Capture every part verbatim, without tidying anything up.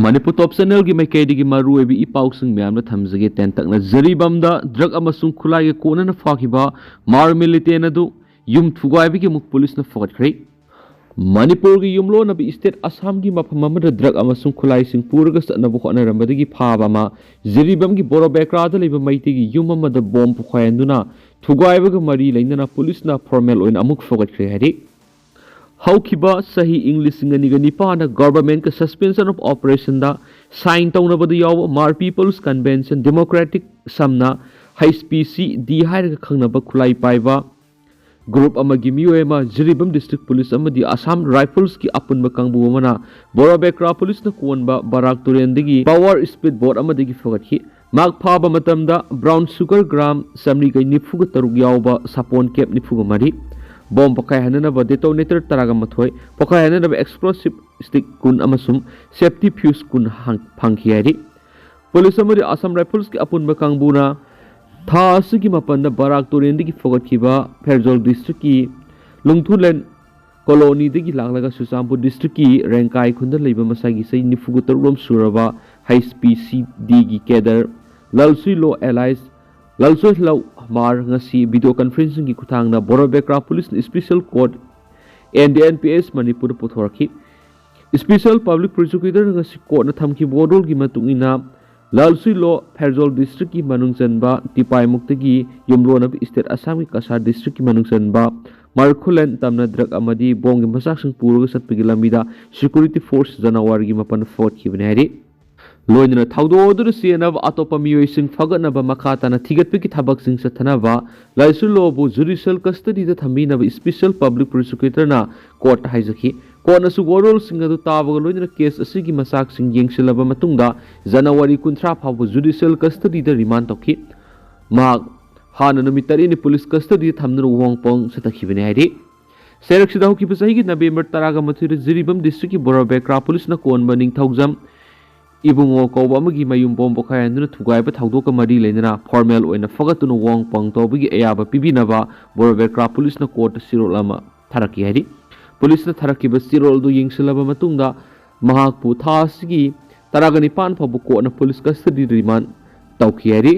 ꯃꯅꯤꯄꯨꯔ ꯇꯣꯞ ꯆꯦꯅꯦꯜꯒꯤ ꯃꯥꯏꯀꯩꯗꯒꯤ ꯃꯔꯨꯑꯣꯏꯕ ꯏ ꯄꯥꯎꯁꯤꯡ ꯃꯌꯥꯝꯅ ꯊꯝꯖꯒꯦ꯫ ꯇꯦꯟꯇꯛꯅ ꯖꯤꯔꯤꯕꯥꯝꯗ ꯗ꯭ꯔꯒ ꯑꯃꯁꯨꯡ ꯈꯨꯠꯂꯥꯏꯒ ꯀꯣꯟꯅꯅ ꯐꯥꯈꯤꯕ ꯃꯥꯔ ꯃꯤꯂꯤꯇꯦꯟ ꯑꯗꯨ ꯌꯨꯝ ꯊꯨꯒꯥꯏꯕꯒꯤ ꯑꯃꯨꯛ ꯄꯨꯂꯤꯁꯅ ꯐꯒꯠꯈ꯭ꯔꯦ꯫ ꯃꯅꯤꯄꯨꯔꯒꯤ ꯌꯨꯝꯂꯣꯟꯅꯕ ꯏꯁꯇꯦꯠ ꯑꯁꯥꯝꯒꯤ ꯃꯐꯝ ꯑꯃꯗ ꯗ꯭ꯔꯒ ꯑꯃꯁꯨꯡ ꯈꯨꯠꯂꯥꯏꯁꯤꯡ ꯄꯨꯔꯒ ꯆꯠꯅꯕ ꯍꯣꯠꯅꯔꯝꯕꯗꯒꯤ ꯐꯥꯕ ꯑꯃ ꯖꯤꯔꯤꯕꯥꯝꯒꯤ ꯕꯣꯔꯣꯕꯦꯀ꯭ꯔꯥꯗ ꯂꯩꯕ ꯃꯩꯇꯩꯒꯤ ꯌꯨꯝ ꯑꯃꯗ ꯕꯣꯝ ꯄꯣꯈꯥꯏꯍꯟꯗꯨꯅ ꯊꯨꯒꯥꯏꯕꯒ ꯃꯔꯤ ꯂꯩꯅꯅ ꯄꯨꯂꯤꯁꯅ ꯐꯣꯔꯃꯦꯜ ꯑꯣꯏꯅ ꯑꯃꯨꯛ ꯐꯒꯠꯈ꯭ꯔꯦ ꯍꯥꯏꯔꯤ꯫ ꯍꯧꯈꯤꯕ ꯆꯍꯤ ꯏꯪ ꯂꯤꯁꯤꯡ ꯑꯅꯤꯒ ꯅꯤꯄꯥꯟꯗ ꯒꯚꯔꯟꯃꯦꯟꯠꯀ ꯁꯁꯄꯦꯟꯁꯟ ꯑꯣꯐ ꯑꯣꯄꯔꯦꯁꯟꯗ ꯁꯥꯏꯟ ꯇꯧꯅꯕꯗ ꯌꯥꯎꯕ ꯃꯥꯔ ꯄꯤꯄꯜꯁ ꯀꯟꯚꯦꯟꯁꯟ ꯗꯦꯃꯣꯀ꯭ꯔꯦꯇꯤꯛ, ꯁꯝꯅ ꯍꯩꯆ ꯄꯤ ꯁꯤ ꯗꯤ ꯍꯥꯏꯔꯒ ꯈꯪꯅꯕ ꯈꯨꯠꯂꯥꯏ ꯄꯥꯏꯕ ꯒ꯭ꯔꯨꯞ ꯑꯃꯒꯤ ꯃꯤꯑꯣꯏ ꯑꯃ ꯖꯤꯔꯤꯕꯥꯝ ꯗꯤꯁꯇ꯭ꯔꯤꯛ ꯄꯨꯂꯤꯁ ꯑꯃꯗꯤ ꯑꯁꯥꯝ ꯔꯥꯏꯐꯜꯁꯀꯤ ꯑꯄꯨꯟꯕ ꯀꯥꯡꯕꯨ ꯑꯃꯅ ꯕꯣꯔꯣꯕꯦꯀ꯭ꯔꯥ ꯄꯨꯂꯤꯁꯅ ꯀꯣꯟꯕ ꯕꯔꯥꯛ ꯇꯨꯔꯦꯟꯗꯒꯤ ꯄꯥꯋꯔ ꯁ꯭ꯄꯤꯠ ꯕꯣꯠ ꯑꯃꯗꯒꯤ ꯐꯒꯠꯈꯤ꯫ ꯃꯍꯥꯛ ꯐꯥꯕ ꯃꯇꯝꯗ ꯕ꯭ꯔꯥꯎꯟ ꯁꯨꯒꯔ ꯒ꯭ꯔꯥꯝ ꯆꯥꯃꯔꯤꯒ ꯅꯤꯐꯨꯒ ꯇꯔꯨꯛ ꯌꯥꯎꯕ ꯁꯥꯄꯣꯟ ꯀꯦꯞ ꯅꯤꯐꯨꯒ ꯃꯔꯤ, ꯕꯣꯝ ꯄꯣꯈꯥꯏꯍꯟꯅꯅꯕ ꯗꯦꯇꯣꯅꯦꯇꯔ ꯇꯔꯥꯒ ꯃꯥꯊꯣꯏ, ꯄꯣꯈꯥꯏꯍꯟꯅꯅꯕ ꯑꯦꯛꯁꯄ꯭ꯂꯣꯁꯤꯞ ꯁ꯭ꯇꯤꯛ ꯀꯨꯟ ꯑꯃꯁꯨꯡ ꯁꯦꯐꯇꯤ ꯐ꯭ꯌꯨꯁ ꯀꯨꯟ ꯍꯥꯡ-, ꯐꯪꯈꯤ ꯍꯥꯏꯔꯤ꯫ ꯄꯨꯂꯤꯁ ꯑꯃꯗꯤ ꯑꯁꯥꯝ ꯔꯥꯏꯐꯜꯁꯀꯤ ꯑꯄꯨꯟꯕ ꯀꯥꯡꯕꯨꯅ ꯊꯥ ꯑꯁꯤꯒꯤ ꯃꯥꯄꯟꯗ ꯕꯔꯥꯛ ꯇꯨꯔꯦꯟꯗꯒꯤ ꯐꯒꯠꯈꯤꯕ ꯐꯦꯔꯖꯣꯜ ꯗꯤꯁꯇ꯭ꯔꯤꯛꯀꯤ ꯂꯨꯡꯊꯨꯂꯦꯟ ꯀꯣꯂꯣꯅꯤꯗꯒꯤ ꯂꯥꯛꯂꯒ ꯆꯨꯔꯆꯥꯟꯄꯨꯔ ꯗꯤꯁꯇ꯭ꯔꯤꯛꯀꯤ ꯔꯦꯡꯀꯥꯏ ꯈꯨꯟꯗ ꯂꯩꯕ ꯃꯁꯥꯒꯤ ꯆꯍꯤ ꯅꯤꯐꯨꯒ ꯇꯔꯨꯛ ꯔꯣꯝ ꯁꯨꯔꯕ ꯍꯩꯆ ꯄꯤ ꯁꯤ ꯗꯤꯒꯤ ꯀꯦꯗꯔ ꯂꯜꯁꯨꯏꯂꯣ ꯑꯦꯂꯥꯏꯁ ꯂꯜꯁꯨꯏꯂꯣ ꯃꯥꯔ ꯉꯁꯤ ꯚꯤꯗꯤꯑꯣ ꯀꯟꯐꯔꯦꯟꯁꯤꯡꯒꯤ ꯈꯨꯠꯊꯥꯡꯗ ꯕꯣꯔꯣꯕꯦꯀ꯭ꯔꯥ ꯄꯨꯂꯤꯁꯅ special court N D N P S ꯃꯅꯤꯄꯨꯔꯗ ꯄꯨꯊꯣꯔꯛꯈꯤ꯫ ꯏꯁꯄꯤꯁꯦꯜ ꯄꯕ꯭ꯂꯤꯛ ꯄ꯭ꯔꯣꯁꯤꯀ꯭ꯌꯨꯇꯔꯅ ꯉꯁꯤ ꯀꯣꯔꯠꯅ ꯊꯝꯈꯤꯕ ꯋꯥꯔꯣꯜꯒꯤ ꯃꯇꯨꯡ ꯏꯟꯅ, ꯂꯜꯁꯨꯏꯂꯣ ꯐꯦꯔꯖꯣꯜ ꯗꯤꯁꯇ꯭ꯔꯤꯛꯀꯤ ꯃꯅꯨꯡ ꯆꯟꯕ ꯇꯤꯄꯥꯏꯃꯨꯛꯇꯒꯤ ꯌꯨꯝꯂꯣꯟꯅꯕ ꯏꯁꯇꯦꯠ ꯑꯁꯥꯝꯒꯤ ꯀꯁꯥꯔ ꯗꯤꯁꯇ꯭ꯔꯤꯛꯀꯤ ꯃꯅꯨꯡ ꯆꯟꯕ ꯃꯥꯔꯈꯨꯂꯦꯟ ꯇꯝꯅ ꯗ꯭ꯔꯒ ꯑꯃꯗꯤ ꯕꯣꯝꯒꯤ ꯃꯆꯥꯛꯁꯤꯡ ꯄꯨꯔꯒ ꯆꯠꯄꯒꯤ ꯂꯝꯕꯤꯗ ꯁꯦꯀ꯭ꯌꯨꯔꯤꯇꯤ ꯐꯣꯔꯁ ꯖꯅꯋꯥꯔꯤꯒꯤ ꯃꯥꯄꯟ ꯐꯒꯠꯈꯤꯕꯅꯤ ꯍꯥꯏꯔꯤ꯫ ꯂꯣꯏꯅꯅ ꯊꯧꯗꯣꯛ ꯑꯗꯨꯗ ꯆꯦꯟꯅꯕ ꯑꯇꯣꯞꯄ ꯃꯤꯑꯣꯏꯁꯤꯡ ꯐꯒꯠꯅꯕ ꯃꯈꯥ ꯇꯥꯅ ꯊꯤꯒꯠꯄꯒꯤ ꯊꯕꯛꯁꯤꯡ ꯆꯠꯊꯅꯕ ꯂꯜꯁꯨꯏꯂꯣꯕꯨ ꯖꯨꯗꯤꯁꯤꯌꯦꯜ ꯀꯁꯇꯗꯤꯗ ꯊꯝꯕꯤꯅꯕ ꯏꯁꯄꯤꯁꯦꯜ ꯄꯕ꯭ꯂꯤꯛ ꯄ꯭ꯔꯣꯁꯤꯀ꯭ꯌꯨꯇꯔꯅ ꯀꯣꯔꯠꯇ ꯍꯥꯏꯖꯈꯤ꯫ ꯀꯣꯔꯠꯅꯁꯨ ꯋꯥꯔꯣꯜꯁꯤꯡ ꯑꯗꯨ ꯇꯥꯕꯒ ꯂꯣꯏꯅꯅ ꯀꯦꯁ ꯑꯁꯤꯒꯤ ꯃꯆꯥꯛꯁꯤꯡ ꯌꯦꯡꯁꯤꯜꯂꯕ ꯃꯇꯨꯡꯗ ꯖꯅꯋꯥꯔꯤ ꯀꯨꯟꯊ꯭ꯔꯥ ꯐꯥꯎꯕ ꯖꯨꯗꯤꯁꯤꯌꯦꯜ ꯀꯁꯇꯗꯤꯗ ꯔꯤꯃꯥꯟ ꯇꯧꯈꯤ꯫ ꯃꯍꯥꯛ ꯍꯥꯟꯅ ꯅꯨꯃꯤꯠ ꯇꯔꯦꯠꯅꯤ ꯄꯨꯂꯤꯁ ꯀꯁꯇꯗꯤꯗ ꯊꯝꯗꯨꯅ ꯋꯥꯍꯣꯡ ꯄꯥꯎꯍꯣꯡ ꯆꯠꯊꯈꯤꯕꯅꯤ ꯍꯥꯏꯔꯤ꯫ ꯆꯩꯔꯛꯁꯤꯗ ꯍꯧꯈꯤꯕ ꯆꯍꯤꯒꯤ ꯅꯕꯦꯝꯕꯔ ꯇꯔꯥꯒ ꯃꯥꯊꯣꯏꯗ ꯖꯤꯔꯤꯕꯥꯝ ꯗꯤꯁꯇ꯭ꯔꯤꯛꯀꯤ ꯕꯣꯔꯣꯕꯦꯀ꯭ꯔꯥ ꯄꯨꯂꯤꯁꯅ ꯀꯣꯟꯕ ꯅꯤꯡꯊꯧꯖꯝ ꯏꯕꯨꯡꯉꯣ ꯀꯧꯕ ꯑꯃꯒꯤ ꯃꯌꯨꯝ ꯕꯣꯝ ꯄꯣꯈꯥꯏꯍꯟꯗꯨꯅ ꯊꯨꯒꯥꯏꯕ ꯊꯧꯗꯣꯛꯀ ꯃꯔꯤ ꯂꯩꯅꯅ ꯐꯣꯔꯃꯦꯜ ꯑꯣꯏꯅ ꯐꯒꯠꯇꯨꯅ ꯋꯥꯍꯣꯡ ꯄꯥꯎꯍꯣꯡ ꯇꯧꯕꯒꯤ ꯑꯌꯥꯕ ꯄꯤꯕꯤꯅꯕ ꯕꯣꯔꯣꯕꯦꯀ꯭ꯔꯥ ꯄꯨꯂꯤꯁꯅ ꯀꯣꯔꯠꯇ ꯆꯦꯔꯣꯜ ꯑꯃ ꯊꯥꯔꯛꯈꯤ ꯍꯥꯏꯔꯤ꯫ ꯄꯨꯂꯤꯁꯅ ꯊꯥꯔꯛꯈꯤꯕ ꯆꯦꯔꯣꯜ ꯑꯗꯨ ꯌꯦꯡꯁꯤꯜꯂꯕ ꯃꯇꯨꯡꯗ ꯃꯍꯥꯛꯄꯨ ꯊꯥ ꯑꯁꯤꯒꯤ ꯇꯔꯥꯒ ꯅꯤꯄꯥꯟ ꯐꯥꯎꯕ ꯀꯣꯔꯠꯅ ꯄꯨꯂꯤꯁ ꯀꯁꯇꯗꯤꯗ ꯔꯤꯃꯥꯟ ꯇꯧꯈꯤ ꯍꯥꯏꯔꯤ꯫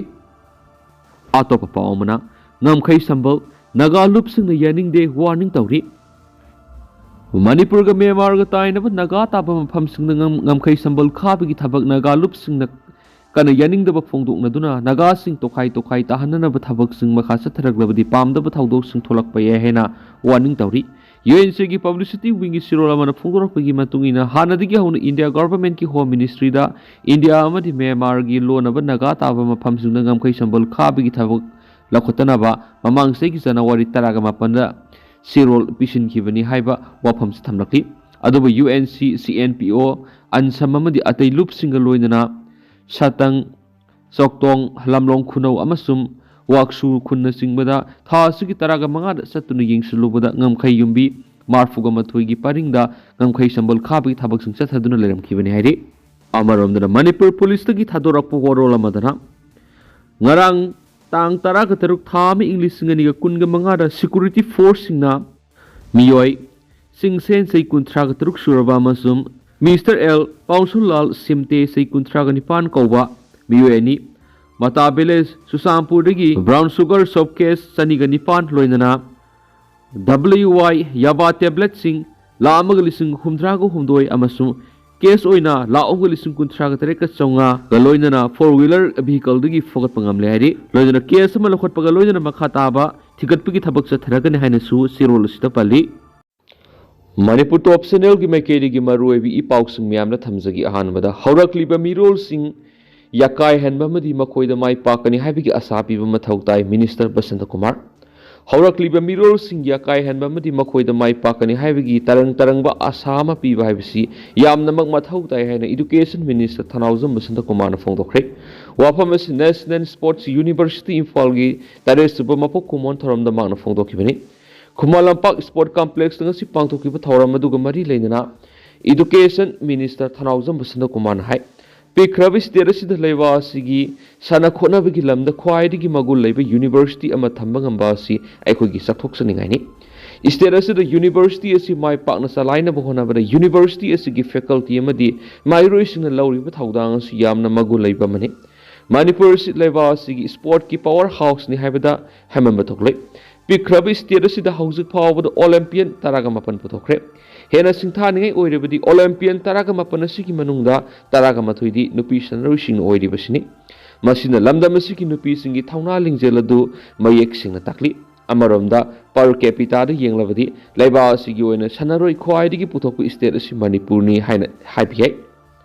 ꯑꯇꯣꯞꯄ ꯄꯥꯎ ꯑꯃꯅ, ꯉꯝꯈꯩ ꯁꯝꯕꯜ ꯅꯥꯒꯥ ꯂꯨꯞꯁꯤꯡꯅ ꯌꯥꯅꯤꯡꯗꯦ, ꯋꯥꯔꯅꯤꯡ ꯇꯧꯔꯤ꯫ ꯃꯅꯤꯄꯨꯔꯒ ꯃ꯭ꯌꯥꯟꯃꯥꯔꯒ ꯇꯥꯏꯅꯕ ꯅꯥꯒꯥ ꯇꯥꯕ ꯃꯐꯝꯁꯤꯡꯗ ꯉꯝ-, ꯉꯝꯈꯩ ꯁꯝꯕꯜ ꯈꯥꯕꯒꯤ ꯊꯕꯛ ꯅꯥꯒꯥ ꯂꯨꯞꯁꯤꯡꯅ ꯀꯟꯅ ꯌꯥꯅꯤꯡꯗꯕ ꯐꯣꯡꯗꯣꯛꯅꯗꯨꯅ ꯅꯥꯒꯥꯁꯤꯡ ꯇꯣꯈꯥꯏ ꯇꯣꯈꯥꯏ ꯇꯥꯍꯟꯅꯅꯕ ꯊꯕꯛꯁꯤꯡ ꯃꯈꯥ ꯆꯠꯊꯔꯛꯂꯕꯗꯤ ꯄꯥꯝꯗꯕ ꯊꯧꯗꯣꯛꯁꯤꯡ ꯊꯣꯛꯂꯛꯄ ꯌꯥꯏ ꯍꯥꯏꯅ ꯋꯥꯔꯅꯤꯡ ꯇꯧꯔꯤ꯫ ꯌꯨ ꯑꯦꯟ ꯁꯤꯒꯤ ꯄꯕ꯭ꯂꯤꯁꯤꯇꯤ ꯋꯤꯡꯒꯤ ꯁꯤꯔꯣꯜ ꯑꯃꯅ ꯐꯣꯡꯗꯣꯔꯛꯄꯒꯤ ꯃꯇꯨꯡ ꯏꯟꯅ, ꯍꯥꯟꯅꯗꯒꯤ ꯍꯧꯅ ꯏꯟꯗꯤꯌꯥ ꯒꯚꯔꯟꯃꯦꯟꯠꯀꯤ ꯍꯣꯝ ꯃꯤꯅꯤꯁꯇ꯭ꯔꯤꯗ ꯏꯟꯗꯤꯌꯥ ꯑꯃꯗꯤ ꯃ꯭ꯌꯥꯟꯃꯥꯔꯒꯤ ꯂꯣꯟꯅꯕ ꯅꯥꯒꯥ ꯇꯥꯕ ꯃꯐꯝꯁꯤꯡꯗ ꯉꯝꯈꯩ ꯁꯝꯕꯜ ꯈꯥꯕꯒꯤ ꯊꯕꯛ ꯂꯧꯈꯠꯇꯅꯕ ꯃꯃꯥꯡ ꯆꯍꯤꯒꯤ ꯖꯅꯋꯥꯔꯤ ꯇꯔꯥꯒ ꯃꯥꯄꯟꯗ ꯆꯦꯔꯣꯜ ꯄꯤꯁꯤꯟꯈꯤꯕꯅꯤ ꯍꯥꯏꯕ ꯋꯥꯐꯝꯁꯨ ꯊꯝꯂꯛꯂꯤ꯫ ꯑꯗꯨꯕꯨ ꯌꯨ ꯑꯦꯟ ꯁꯤ, ꯁꯤ ꯑꯦꯟ ꯄꯤ ꯑꯣ, ꯑꯟꯁꯝ ꯑꯃꯗꯤ ꯑꯇꯩ ꯂꯨꯞꯁꯤꯡꯒ ꯂꯣꯏꯅꯅ ꯁꯇꯪ, ꯆꯣꯛꯇꯣꯡ, ꯂꯝꯂꯣꯡ ꯈꯨꯅꯧ ꯑꯃꯁꯨꯡ ꯋꯥꯛꯁꯨ ꯈꯨꯟꯅꯆꯤꯡꯕꯗ ꯊꯥ ꯑꯁꯤꯒꯤ ꯇꯔꯥꯒ ꯃꯉꯥꯗ ꯆꯠꯇꯨꯅ ꯌꯦꯡꯁꯤꯜꯂꯨꯕꯗ ꯉꯝꯈꯩ ꯌꯨꯝꯕꯤ ꯃꯔꯐꯨꯒ ꯃꯥꯊꯣꯏꯒꯤ ꯄꯔꯤꯡꯗ ꯉꯝꯈꯩ ꯁꯝꯕꯜ ꯈꯥꯕꯒꯤ ꯊꯕꯛꯁꯤꯡ ꯆꯠꯊꯗꯨꯅ ꯂꯩꯔꯝꯈꯤꯕꯅꯤ ꯍꯥꯏꯔꯤ꯫ ꯑꯃꯔꯣꯝꯗꯅ ꯃꯅꯤꯄꯨꯔ ꯄꯨꯂꯤꯁꯇꯒꯤ ꯊꯥꯗꯣꯔꯛꯄ ꯋꯥꯔꯣꯜ ꯑꯃꯗꯅ, ꯉꯔꯥꯡ ꯇꯥꯡ ꯇꯔꯥꯒ ꯇꯔꯨꯛ ꯊꯥ ꯑꯃ ꯏꯪ ꯂꯤꯁꯤꯡ ꯑꯅꯤꯒ ꯀꯨꯟꯒ ꯃꯉꯥꯗ ꯁꯦꯀ꯭ꯌꯨꯔꯤꯇꯤ ꯐꯣꯔꯁꯁꯤꯡꯅ ꯃꯤꯑꯣꯏ ꯆꯤꯡꯁꯦꯟ ꯆꯍꯤ ꯀꯨꯟꯊ꯭ꯔꯥꯒ ꯇꯔꯨꯛ ꯁꯨꯔꯕ ꯑꯃꯁꯨꯡ ꯃꯤꯁꯇꯔ ꯑꯦꯜ ꯄꯥꯎꯁꯨꯂꯥꯜ ꯁꯤꯝꯇꯦ ꯆꯍꯤ ꯀꯨꯟꯊ꯭ꯔꯥꯒ ꯅꯤꯄꯥꯟ ꯀꯧꯕ ꯃꯤꯑꯣꯏ ꯑꯅꯤ ꯃꯇꯥ ꯚꯤꯂꯦꯖ ꯆꯨꯔꯆꯥꯟꯄꯨꯔꯗꯒꯤ ꯕ꯭ꯔꯥꯎꯟ ꯁꯨꯒꯔ ꯁꯣꯞ ꯀꯦꯁ ꯆꯅꯤꯒ ꯅꯤꯄꯥꯟ ꯂꯣꯏꯅꯅ ꯗꯕ꯭ꯂꯤꯌꯨ ꯋꯥꯏ ꯌꯥꯕꯥ ꯇꯦꯕ꯭ꯂꯦꯠꯁꯤꯡ ꯂꯥꯈ ꯑꯃꯒ ꯂꯤꯁꯤꯡ ꯍꯨꯝꯗ꯭ꯔꯥꯒ ꯍꯨꯝꯗꯣꯏ ꯑꯃꯁꯨꯡ ꯀꯦꯁ ꯑꯣꯏꯅ ꯂꯥꯈ ꯑꯍꯨꯝꯒ ꯂꯤꯁꯤꯡ ꯀꯨꯟꯊ꯭ꯔꯥꯒ ꯇꯔꯦꯠꯀ ꯆꯥꯝꯃꯉꯥꯒ ꯂꯣꯏꯅꯅ ꯐꯣꯔ ꯋꯤꯂꯔ ꯚꯤꯍꯤꯀꯜꯗꯒꯤ ꯐꯥꯒꯠꯄ ꯉꯝꯂꯦ ꯍꯥꯏꯔꯤ꯫ ꯂꯣꯏꯅꯅ ꯀꯦꯁ ꯑꯃ ꯂꯧꯈꯠꯄꯒ ꯂꯣꯏꯅꯅ ꯃꯈꯥ ꯇꯥꯕ ꯊꯤꯒꯠꯄꯒꯤ ꯊꯕꯛ ꯆꯠꯊꯔꯒꯅꯤ ꯍꯥꯏꯅꯁꯨ ꯆꯦꯔꯣꯜ ꯑꯁꯤꯗ ꯄꯜꯂꯤ꯫ ꯃꯅꯤꯄꯨꯔ ꯇꯣꯞ ꯆꯦꯅꯦꯜꯒꯤ ꯃꯥꯏꯀꯩꯗꯒꯤ ꯃꯔꯨꯑꯣꯏꯕ ꯏ ꯄꯥꯎꯁꯤꯡ ꯃꯌꯥꯝꯗ ꯊꯝꯖꯒꯦ꯫ ꯑꯍꯥꯟꯕꯗ, ꯍꯧꯔꯛꯂꯤꯕ ꯃꯤꯔꯣꯜꯁꯤꯡ ꯌꯥꯀꯥꯏꯍꯟꯕ ꯑꯃꯗꯤ ꯃꯈꯣꯏꯗ ꯃꯥꯏ ꯄꯥꯛꯀꯅꯤ ꯍꯥꯏꯕꯒꯤ ꯑꯁꯥ ꯄꯤꯕ ꯃꯊꯧ ꯇꯥꯏ, ꯃꯤꯅꯤꯁꯇꯔ ꯕꯁꯟꯇ ꯀꯨꯃꯥꯔ꯫ ꯍꯧꯔꯛꯂꯤꯕ ꯃꯤꯔꯣꯜꯁꯤꯡ ꯌꯥꯀꯥꯏꯍꯟꯕ ꯑꯃꯗꯤ ꯃꯈꯣꯏꯗ ꯃꯥꯏ ꯄꯥꯛꯀꯅꯤ ꯍꯥꯏꯕꯒꯤ ꯇꯔꯪ ꯇꯔꯪꯕ ꯑꯁꯥ ꯑꯃ ꯄꯤꯕ ꯍꯥꯏꯕꯁꯤ ꯌꯥꯝꯅꯃꯛ ꯃꯊꯧ ꯇꯥꯏ ꯍꯥꯏꯅ ꯏꯗꯨꯀꯦꯁꯟ ꯃꯤꯅꯤꯁꯇꯔ ꯊꯧꯅꯥꯎꯖꯝ ꯕꯁꯟꯇ ꯀꯨꯃꯥꯔꯅ ꯐꯣꯡꯗꯣꯛꯈ꯭ꯔꯦ꯫ ꯋꯥꯐꯝ ꯑꯁꯤ ꯅꯦꯁꯅꯦꯜ ꯁ꯭ꯄꯣꯔꯠꯁ ꯌꯨꯅꯤꯚꯔꯁꯤꯇꯤ ꯏꯝꯐꯥꯜꯒꯤ ꯇꯔꯦꯠ ꯁꯨꯕ ꯃꯄꯣꯛ ꯀꯨꯝꯑꯣꯟ ꯊꯧꯔꯝꯗ ꯃꯍꯥꯛꯅ ꯐꯣꯡꯗꯣꯛꯈꯤꯕꯅꯤ꯫ ꯈꯨꯃꯟ ꯂꯝꯄꯥꯛ ꯁ꯭ꯄꯣꯔꯠ ꯀꯝꯄ꯭ꯂꯦꯛꯁꯇ ꯉꯁꯤ ꯄꯥꯡꯊꯣꯛꯈꯤꯕ ꯊꯧꯔꯝ ꯑꯗꯨꯒ ꯃꯔꯤ ꯂꯩꯅꯅ ꯏꯗꯨꯀꯦꯁꯟ ꯃꯤꯅꯤꯁꯇꯔ ꯊꯧꯅꯥꯎꯖꯝ ꯕꯁꯟꯇ ꯀꯨꯃꯥꯔꯅ ꯍꯥꯏ, ꯄꯤꯛꯈ꯭ꯔꯕ ꯁ꯭ꯇꯦꯠ ꯑꯁꯤꯗ ꯂꯩꯕꯥꯛ ꯑꯁꯤꯒꯤ ꯁꯥꯟꯅ ꯈꯣꯠꯅꯕꯒꯤ ꯂꯝꯗ ꯈ꯭ꯋꯥꯏꯗꯒꯤ ꯃꯒꯨꯟ ꯂꯩꯕ ꯌꯨꯅꯤꯚꯔꯁꯤꯇꯤ ꯑꯃ ꯊꯝꯕ ꯉꯝꯕ ꯑꯁꯤ ꯑꯩꯈꯣꯏꯒꯤ ꯆꯥꯎꯊꯣꯛꯆꯅꯤꯡꯉꯥꯏꯅꯤ꯫ State ꯑꯁꯤꯗ university ꯑꯁꯤ ꯃꯥꯏ ꯄꯥꯛꯅ ꯆꯂꯥꯏꯅꯕ ꯍꯣꯠꯅꯕꯗ university ꯑꯁꯤꯒꯤ faculty ꯑꯃꯗꯤ ꯃꯍꯩꯔꯣꯏꯁꯤꯡꯅ ꯂꯧꯔꯤꯕ ꯊꯧꯗꯥꯡ ꯑꯁꯤ ꯌꯥꯝꯅ ꯃꯒꯨꯟ ꯂꯩꯕ ꯑꯃꯅꯤ꯫ ꯃꯅꯤꯄꯨꯔ ꯑꯁꯤ ꯂꯩꯕꯥꯛ ꯑꯁꯤꯒꯤ sportꯀꯤ power houseꯅꯤ ꯍꯥꯏꯕꯗ ꯍꯥꯏꯃꯟꯕ ꯊꯣꯛꯂꯣꯏ꯫ ꯄꯤꯛꯈ꯭ꯔꯕ state ꯑꯁꯤꯗ ꯍꯧꯖꯤꯛ ꯐꯥꯎꯕꯗ Olympian ꯇꯔꯥꯒ ꯃꯥꯄꯟ ꯄꯨꯊꯣꯛꯈ꯭ꯔꯦ꯫ ꯍꯦꯟꯅ ꯁꯤꯡꯊꯥꯅꯤꯡꯉꯥꯏ ꯑꯣꯏꯔꯕꯗꯤ Olympian ꯇꯔꯥꯒ ꯃꯥꯄꯟ ꯑꯁꯤꯒꯤ ꯃꯅꯨꯡꯗ ꯇꯔꯥꯒ ꯃꯥꯊꯣꯏꯗꯤ ꯅꯨꯄꯤ ꯁꯥꯟꯅꯔꯣꯏꯁꯤꯡꯅ ꯑꯣꯏꯔꯤꯕꯁꯤꯅꯤ꯫ ꯃꯁꯤꯅ ꯂꯝꯗꯝ ꯑꯁꯤꯒꯤ ꯅꯨꯄꯤꯁꯤꯡꯒꯤ ꯊꯧꯅꯥ ꯂꯤꯡꯖꯦꯜ ꯑꯗꯨ ꯃꯌꯦꯛ ꯁꯦꯡꯅ ꯇꯥꯛꯂꯤ꯫ ꯑꯃꯔꯣꯝꯗ, per capitaꯗ ꯌꯦꯡꯂꯕꯗꯤ ꯂꯩꯕꯥꯛ ꯑꯁꯤꯒꯤ ꯑꯣꯏꯅ ꯁꯥꯟꯅꯔꯣꯏ ꯈ꯭ꯋꯥꯏꯗꯒꯤ ꯄꯨꯊꯣꯛꯄ state ꯑꯁꯤ ꯃꯅꯤꯄꯨꯔꯅꯤ ꯍꯥꯏꯅ ꯍꯥꯏꯕ ꯌꯥꯏ꯫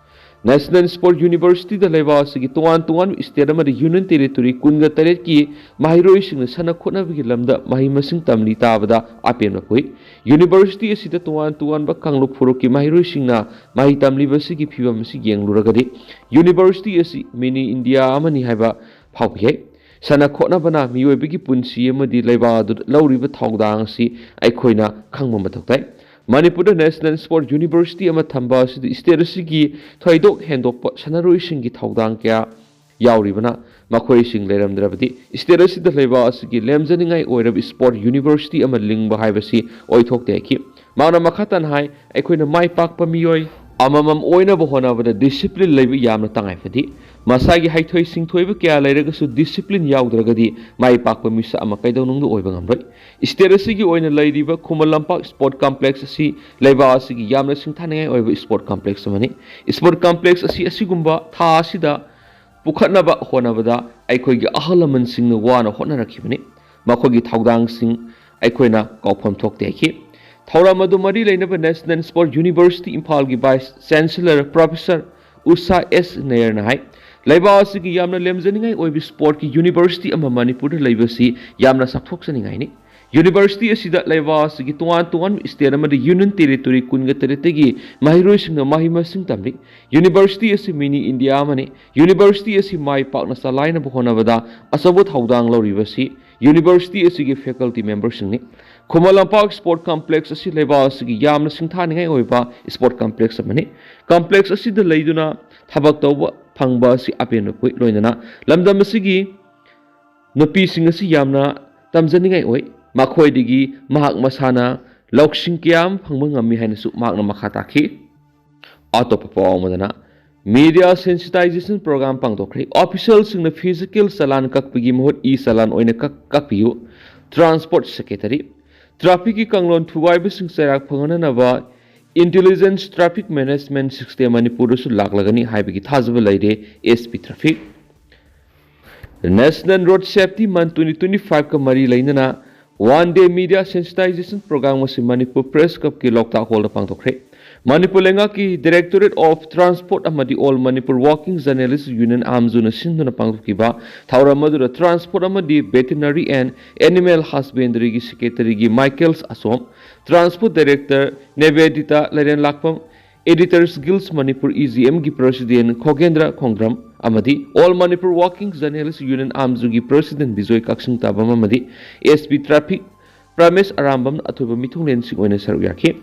National Sport Universityꯗ ꯂꯩꯕꯥꯛ ꯑꯁꯤꯒꯤ ꯇꯣꯉꯥꯟ ꯇꯣꯉꯥꯟꯕ state ꯑꯃꯗꯤ union territory ꯀꯨꯟꯒ ꯇꯔꯦꯠꯀꯤ ꯃꯍꯩꯔꯣꯏꯁꯤꯡꯅ ꯁꯥꯟꯅ ꯈꯣꯠꯅꯕꯒꯤ ꯂꯝꯗ ꯃꯍꯩ ꯃꯁꯤꯡ ꯇꯝꯂꯤ ꯇꯥꯕꯗ ꯑꯄꯦꯟꯕ ꯄꯣꯛꯏ꯫ University ꯑꯁꯤꯗ ꯇꯣꯉꯥꯟ ꯇꯣꯉꯥꯟꯕ ꯀꯥꯡꯂꯨꯞ ꯐꯨꯔꯨꯞꯀꯤ ꯃꯍꯩꯔꯣꯏꯁꯤꯡꯅ ꯃꯍꯩ ꯇꯝꯂꯤꯕꯁꯤꯒꯤ ꯐꯤꯕꯝ ꯑꯁꯤ ꯌꯦꯡꯂꯨꯔꯒꯗꯤ university ꯑꯁꯤ mini India ꯑꯃꯅꯤ ꯍꯥꯏꯕ ꯐꯥꯎꯕ ꯌꯥꯏ꯫ ꯁꯥꯟꯅ ꯈꯣꯠꯅꯕꯅ ꯃꯤꯑꯣꯏꯕꯒꯤ ꯄꯨꯟꯁꯤ ꯑꯃꯗꯤ ꯂꯩꯕꯥꯛ ꯑꯗꯨꯗ ꯂꯧꯔꯤꯕ ꯊꯧꯗꯥꯡ ꯑꯁꯤ ꯑꯩꯈꯣꯏꯅ ꯈꯪꯕ ꯃꯊꯧ ꯇꯥꯏ꯫ ꯃꯅꯤꯄꯨꯔꯗ National Sport University ꯑꯃ ꯊꯝꯕ ꯑꯁꯤꯗ state ꯑꯁꯤꯒꯤ ꯊꯣꯏꯗꯣꯛ ꯍꯦꯟꯗꯣꯛꯄ ꯁꯥꯟꯅꯔꯣꯏꯁꯤꯡꯒꯤ ꯊꯧꯗꯥꯡ ꯀꯌꯥ ꯌꯥꯎꯔꯤꯕꯅ ꯃꯈꯣꯏꯁꯤꯡ ꯂꯩꯔꯝꯗ꯭ꯔꯕꯗꯤ state ꯑꯁꯤꯗ ꯂꯩꯕꯥꯛ ꯑꯁꯤꯒꯤ ꯂꯦꯝꯖꯅꯤꯡꯉꯥꯏ ꯑꯣꯏꯔꯕ sport university ꯑꯃ ꯂꯤꯡꯕ ꯍꯥꯏꯕꯁꯤ ꯑꯣꯏꯊꯣꯛꯇꯦ ꯍꯥꯏꯈꯤ꯫ ꯃꯍꯥꯛꯅ ꯃꯈꯥ ꯇꯥꯅ ꯍꯥꯏ, ꯑꯩꯈꯣꯏꯅ ꯃꯥꯏ ꯄꯥꯛꯄ ꯃꯤꯑꯣꯏ ꯑꯃꯃꯝ ꯑꯣꯏꯅꯕ ꯍꯣꯠꯅꯕꯗ discipline ꯂꯩꯕ ꯌꯥꯝꯅ ꯇꯉꯥꯏ ꯐꯗꯦ꯫ ꯃꯁꯥꯒꯤ ꯍꯩꯊꯣꯏ ꯁꯤꯡꯊꯣꯏꯕ ꯀꯌꯥ ꯂꯩꯔꯒꯁꯨ discipline ꯌꯥꯎꯗ꯭ꯔꯒꯗꯤ ꯃꯥꯏ ꯄꯥꯛꯄ ꯃꯤꯁꯛ ꯑꯃ ꯀꯩꯗꯧꯅꯨꯡꯗ ꯑꯣꯏꯕ ꯉꯝꯂꯣꯏ꯫ State ꯑꯁꯤꯒꯤ ꯑꯣꯏꯅ ꯂꯩꯔꯤꯕ ꯈꯨꯃꯟ ꯂꯝꯄꯥꯛ sport complex ꯑꯁꯤ ꯂꯩꯕꯥꯛ ꯑꯁꯤꯒꯤ ꯌꯥꯝꯅ ꯁꯤꯡꯊꯥꯅꯤꯡꯉꯥꯏ ꯑꯣꯏꯕ sport complex ꯑꯃꯅꯤ꯫ Sport complex ꯑꯁꯤ ꯑꯁꯤꯒꯨꯝꯕ ꯊꯥ ꯑꯁꯤꯗ ꯄꯨꯈꯠꯅꯕ ꯍꯣꯠꯅꯕꯗ ꯑꯩꯈꯣꯏꯒꯤ ꯑꯍꯜ ꯂꯃꯟꯁꯤꯡꯅ ꯋꯥꯅ ꯍꯣꯠꯅꯔꯛꯈꯤꯕꯅꯤ꯫ ꯃꯈꯣꯏꯒꯤ ꯊꯧꯗꯥꯡꯁꯤꯡ ꯑꯩꯈꯣꯏꯅ ꯀꯥꯎꯐꯝ ꯊꯣꯛꯇꯦ ꯍꯥꯏꯈꯤ꯫ ꯊꯧꯔꯝ ꯑꯗꯨ ꯃꯔꯤ ꯂꯩꯅꯕ National Sport University ꯏꯝꯐꯥꯜꯒꯤ Vice Chancellor Professor ꯎꯁꯥ ꯑꯦꯁ ꯅꯌꯔꯅ ꯍꯥꯏ, ꯂꯩꯕꯥꯛ ꯑꯁꯤꯒꯤ ꯌꯥꯝꯅ ꯂꯦꯝꯖꯅꯤꯡꯉꯥꯏ ꯑꯣꯏꯕ sportꯀꯤ university ꯑꯃ ꯃꯅꯤꯄꯨꯔꯗ ꯂꯩꯕꯁꯤ ꯌꯥꯝꯅ ꯆꯥꯎꯊꯣꯛꯆꯅꯤꯡꯉꯥꯏꯅꯤ꯫ University ꯑꯁꯤꯗ ꯂꯩꯕꯥꯛ ꯑꯁꯤꯒꯤ ꯇꯣꯉꯥꯟ ꯇꯣꯉꯥꯟꯕ state ꯑꯃꯗꯤ union territory ꯀꯨꯟꯒ ꯇꯔꯦꯠꯇꯒꯤ ꯃꯍꯩꯔꯣꯏꯁꯤꯡꯅ ꯃꯍꯩ ꯃꯁꯤꯡ ꯇꯝꯂꯤ꯫ University ꯑꯁꯤ mini India ꯑꯃꯅꯤ꯫ University ꯑꯁꯤ ꯃꯥꯏ ꯄꯥꯛꯅ ꯆꯂꯥꯏꯅꯕ ꯍꯣꯠꯅꯕꯗ ꯑꯆꯧꯕ ꯊꯧꯗꯥꯡ ꯂꯧꯔꯤꯕꯁꯤ university ꯑꯁꯤꯒꯤ faculty memberꯁꯤꯡꯅꯤ꯫ Khuman Lampak sport complex ꯑꯁꯤ ꯂꯩꯕꯥꯛ ꯑꯁꯤꯒꯤ ꯌꯥꯝꯅ ꯁꯤꯡꯊꯥꯅꯤꯡꯉꯥꯏ ꯑꯣꯏꯕ sport complex ꯑꯃꯅꯤ꯫ Complex ꯑꯁꯤꯗ ꯂꯩꯗꯨꯅ ꯊꯕꯛ ꯇꯧꯕ ꯐꯪꯕ ꯑꯁꯤ ꯑꯄꯦꯟꯕ ꯄꯣꯛꯏ꯫ ꯂꯣꯏꯅꯅ ꯂꯝꯗꯝ ꯑꯁꯤꯒꯤ ꯅꯨꯄꯤꯁꯤꯡ ꯑꯁꯤ ꯌꯥꯝꯅ ꯇꯝꯖꯅꯤꯡꯉꯥꯏ ꯑꯣꯏ꯫ ꯃꯈꯣꯏꯗꯒꯤ ꯃꯍꯥꯛ ꯃꯁꯥꯅ ꯂꯧꯁꯤꯡ ꯀꯌꯥ ꯑꯃ ꯐꯪꯕ ꯉꯝꯃꯤ ꯍꯥꯏꯅꯁꯨ ꯃꯍꯥꯛꯅ ꯃꯈꯥ ꯇꯥꯈꯤ꯫ ꯑꯇꯣꯞꯄ ꯄꯥꯎ ꯑꯃꯗꯅ, media sensitization program ꯄꯥꯡꯊꯣꯛꯈ꯭ꯔꯦ꯫ Officialꯁꯤꯡꯅ physical ꯆꯂꯥꯟ ꯀꯛꯄꯒꯤ ꯃꯍꯨꯠ e-ꯆꯂꯥꯟ ꯑꯣꯏꯅ ꯀꯛ-, ꯀꯛꯄꯤꯌꯨ꯫ Transport Secretary, trafficꯀꯤ ꯀꯥꯡꯂꯣꯟ ꯊꯨꯒꯥꯏꯕꯁꯤꯡ ꯆꯩꯔꯥꯛ ꯐꯪꯍꯟꯅꯅꯕ intelligence traffic management system ꯃꯅꯤꯄꯨꯔꯗꯁꯨ ꯂꯥꯛꯂꯒꯅꯤ ꯍꯥꯏꯕꯒꯤ ꯊꯥꯖꯕ ꯂꯩꯔꯦ, S P traffic꯫ National Road Safety Month twenty twenty-fiveꯀ ꯃꯔꯤ ꯂꯩꯅꯅ One Day Media Sensitization Program ꯑꯁꯤ ꯃꯅꯤꯄꯨꯔ Press Clubꯀꯤ ꯂꯣꯛꯇꯥꯛ ꯍꯣꯜꯗ ꯄꯥꯡꯊꯣꯛꯈ꯭ꯔꯦ꯫ ꯃꯅꯤꯄꯨꯔ ꯂꯩꯉꯥꯛꯀꯤ Directorate of Transport ꯑꯃꯗꯤ All Manipur Working Journalist Union, ꯑꯥꯝꯖꯨꯅ ꯁꯤꯟꯗꯨꯅ ꯄꯥꯡꯊꯣꯛꯈꯤꯕ ꯊꯧꯔꯝ ꯑꯗꯨꯗ Transport ꯑꯃꯗꯤ Veterinary and Animal Husbandryꯒꯤ Secretaryꯒꯤ ꯃꯥꯏꯀꯦꯜꯁ ꯑꯁꯣꯝ, Transport Director ꯅꯦꯕꯦꯗꯤꯇꯥ ꯂꯩꯔꯦꯟꯂꯥꯛꯄꯝ, Editors Guild Manipur, E G Mꯒꯤ President ꯈꯣꯒꯦꯟꯗ꯭ꯔ ꯈꯣꯡꯗ꯭ꯔꯝ ꯑꯃꯗꯤ All Manipur Working Journalist Union, ꯑꯥꯝꯖꯨꯒꯤ President Bijoy ꯀꯛꯆꯤꯡ ꯇꯥꯕꯝ ꯑꯃꯗꯤ S P traffic ꯄ꯭ꯔꯃꯦꯁ ꯑꯔꯥꯝꯕꯝꯅ ꯑꯊꯣꯏꯕ ꯃꯤꯊꯨꯡꯂꯦꯟꯁꯤꯡ ꯑꯣꯏꯅ ꯁꯔꯨꯛ ꯌꯥꯈꯤ꯫